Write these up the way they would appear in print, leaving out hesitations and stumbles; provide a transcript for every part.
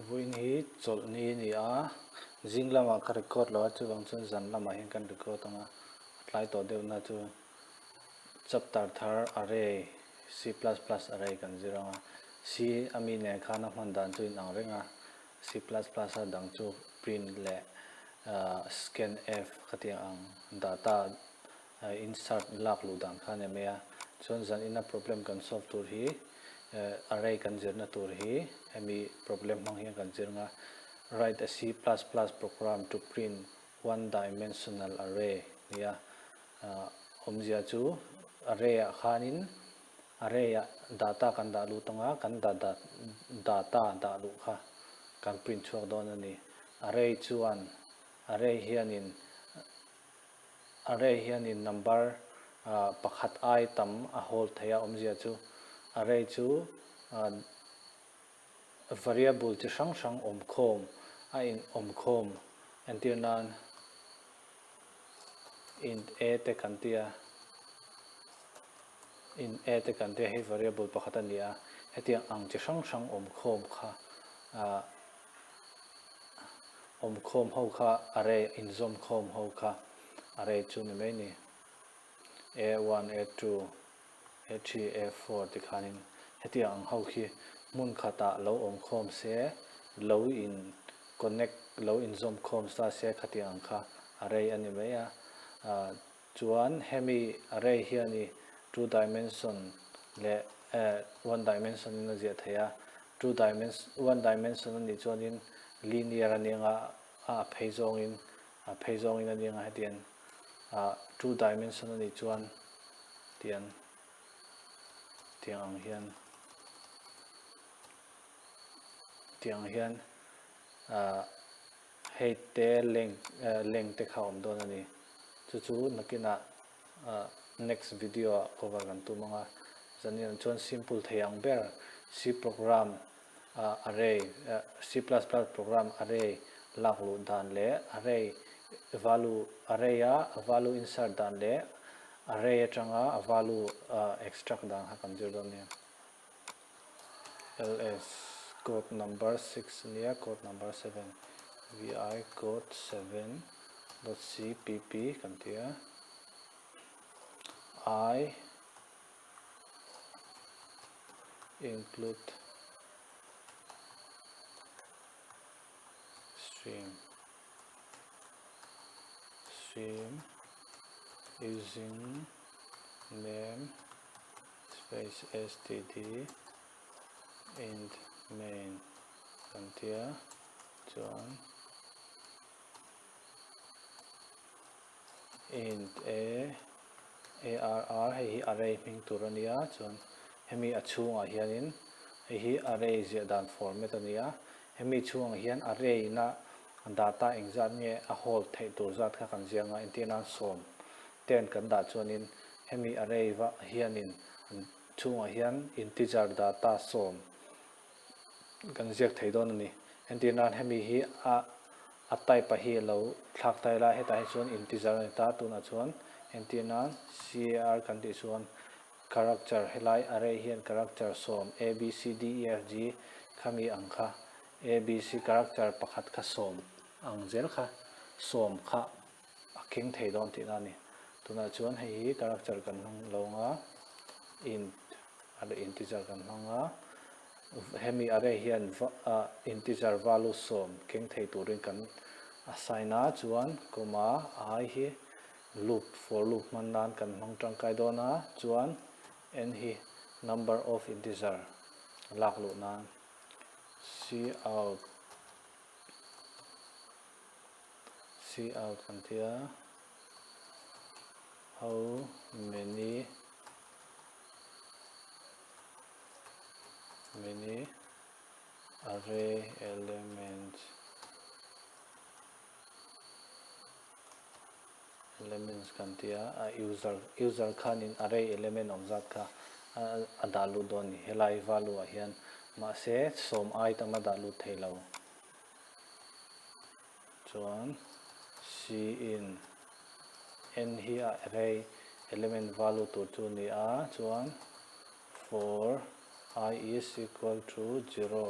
Vawiin hi chawlhni a ni a, zing lamah ka record lo a, chuvang chuan zan lamah hian kan record ang a, a tlai tawh deuhna chu chapter thar array C plus plus array kan zir ang a, C a mi nen khan a hman dan chu inang reng a, C plus plus a dang chu print leh scan f khatiang ang data insert lak luh dan kha a ni mai a, chuan zan ina problem kan solve tur hi array kan zirna tur hi hemi problem hmang hian kan zir nga, write a C plus plus program to print one dimensional array nia awmzia chu array ah khanin array ah data kan dah lut anga kan data dah luh kha kan print chhuak dawn a ni, array chuan array hianin Array hianin number pakhat ai tam a hold thei a, awmzia chu array chu variable chi hrang hrang awm khawm a in awm khawm entir nan int a te kan tia int a te kan tia hei variable pakhat a ni a, hetiang ang chi hrang hrang awm khawm kha Awmkhawm ho kha array inzawm khawm ho kha array chu ni mai ni. A one, A two, A three, A four ti khanin hetiang ang ho khi hmun khatah lo awm khawm se, lo in connect, lo inzawm khawm sa se khatiang ang kha array a ni mai a. Chuan hemi array hian i two dimension leh one dimension in a ziah theih a, two dimension one dimension a nih chuanin linear a ni anga a phei zawngin a phei zawngin a ni anga hetiang two dimension a nih chuan tiang tiang ang hian tiang ang hian Hei te length length te kha awm dawn a ni. Chu chu nakinah next video ah cover kan tum ang a. Zanin chuan simple thei ang ber C program array C plus plus program array lak luh dan leh array value array a value insert dan leh array atanga a value extract dan kha kan zir dawn nia. Ls code number 6 nia code number 7 vi code 7 dot cpp kan ti a i include stream stream using name space std int main kan tia chuan int a arr hei hi array hming tur a nia chuan hemi a chhungah hianin hei hi array ziah dan format a nia hemi chhungah hian array ina data engzat nge a hold theih tur zat kha kan ziak ang a entir nan 10 ten kan dah chuanin Hemi array va hianin an chhungah hian integer data 10 kan ziak thei dawn a ni. Entir nan hemi hi a a type a hi lo thlak ta ila hetah hi chuan integer a ni ta tunah chuan entir nan car kan tih chuan character helai array hian character 10 a b c d e f g khami ang kha a b c character pakhat kha 10 ang zel kha 10 kha a keng thei dawn tihna a ni. Tunah chuan hei hi character kan hmang lo ang a, int a leh integer kan hmang a, hemi array hian integer value 10 keng thei turin kan assign a, chuan comma i hi loop for loop hman nan kan hmang tangkai dawn a, chuan n hi number of integer lak luh nan cout. See out kan ti a, how many many array elements elements kan ti a, a user user khanin array element awm zat kha a dah lut dawn a ni helai value ah hian mahse 10 item a dah lut thei lo. Chuan C in N hi a array element value tur chu a ni a, chuan for i is equal to zero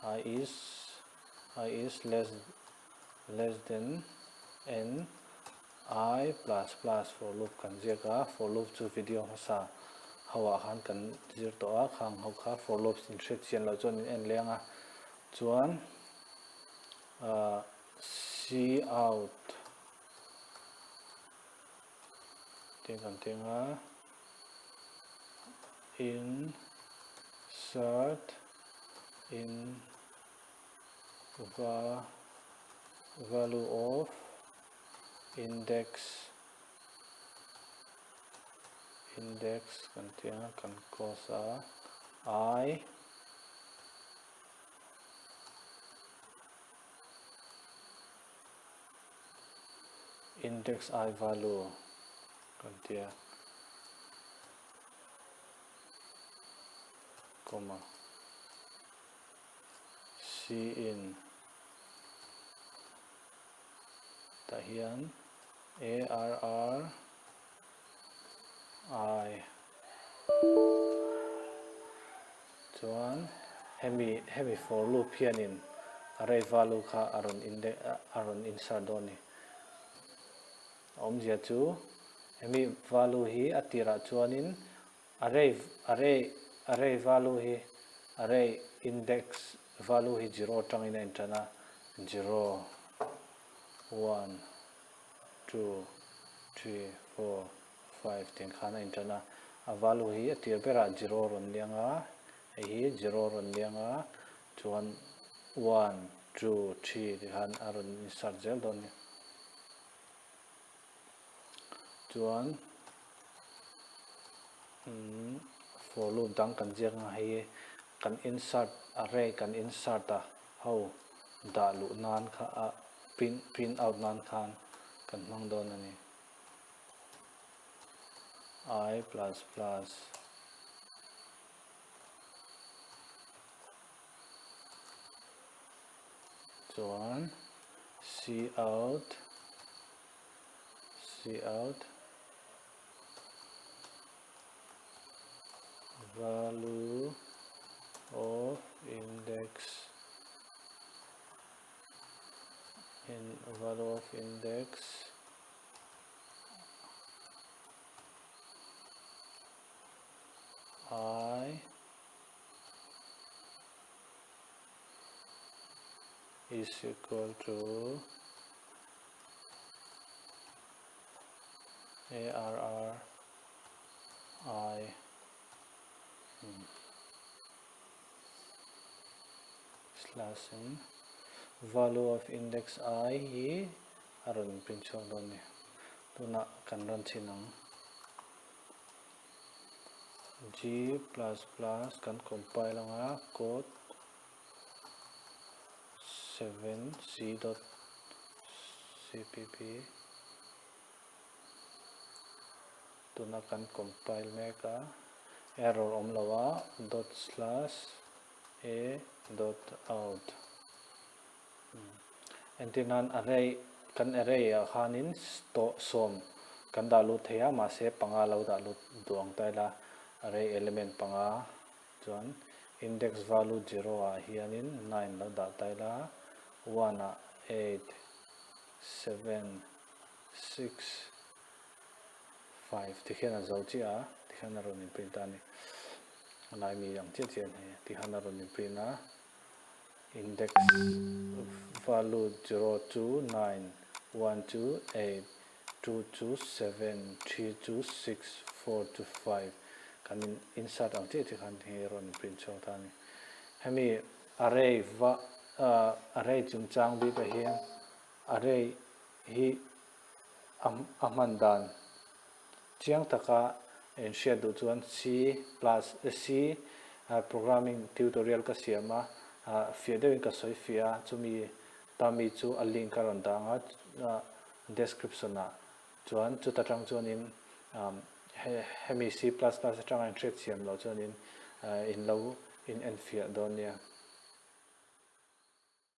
I is I is less less than n I plus plus for loop kan ziak a, for loop chu video hmasa ho ah khan kan zir tawh a, khang ho kha for loops in hriat chian loh chuan in en leng a, chuan ah c out tih kan teng a, insert in va value of index index kan tih ang a kan close a i index i value kan ti a comma c in tah hian a r r I chuan hemi hemi for loop hianin array value kha a rawn index a rawn insert dawn a ni. A awmzia chu hemi value hi a tirah chuanin array array array value hi array index value hi zero atangin a intan a zero one two, three, four, five tih khan a intan a, a value hi a tir berah zero rawn liang a, hei hi zero rawn liang a, chuan one, two, three tih khan a rawn insert zel dawn a ni. Chuan umm for loop dang kan ziak ang a, hei hi kan insert array kan insert a ho dah luh nan kha a print print out nan khan kan hmang dawn a ni. I plus plus chuan c out c out value of index in value of index i is equal to arr i slash in value of index i hi a rawn print chhuak dawn a ni. Tunah kan rawn chhin ang. G plus plus kan compile anga code 7 c dot cpp Tuna kan compile mek a, error awm lo a, dot slash a dot out. Entir nan array kan array ah khanin sawm kan dah lut thei a, mahse panga lo dah lut duh ang ta ila, array element panga chuan index value zero ah hianin nine lo dah ta ila, one ah eight, seven, six, five ti khian a zo chiah a ti khian a rawn in print a ni a lai mi ang chiah chiah a ni ti khan a rawn in print a index value zero chu nine one chu eight two chu seven three chu six four chu five kan in insert ang chiah chiah khan hei a rawn in print chhuak ta a ni hemi array va array chungchang bik ah hian array hi a hman dan chiang taka inhriat duh chuan C plus C programming tutorial ka siam a, fiah deuhin ka sawi fiah a, chumi ta mi chu a link a rawn dah ang a description ah chuan chuta tang chuanin hemi C plus plus atanga inhriat siam loh chuanin in lo in enfiah dawn nia.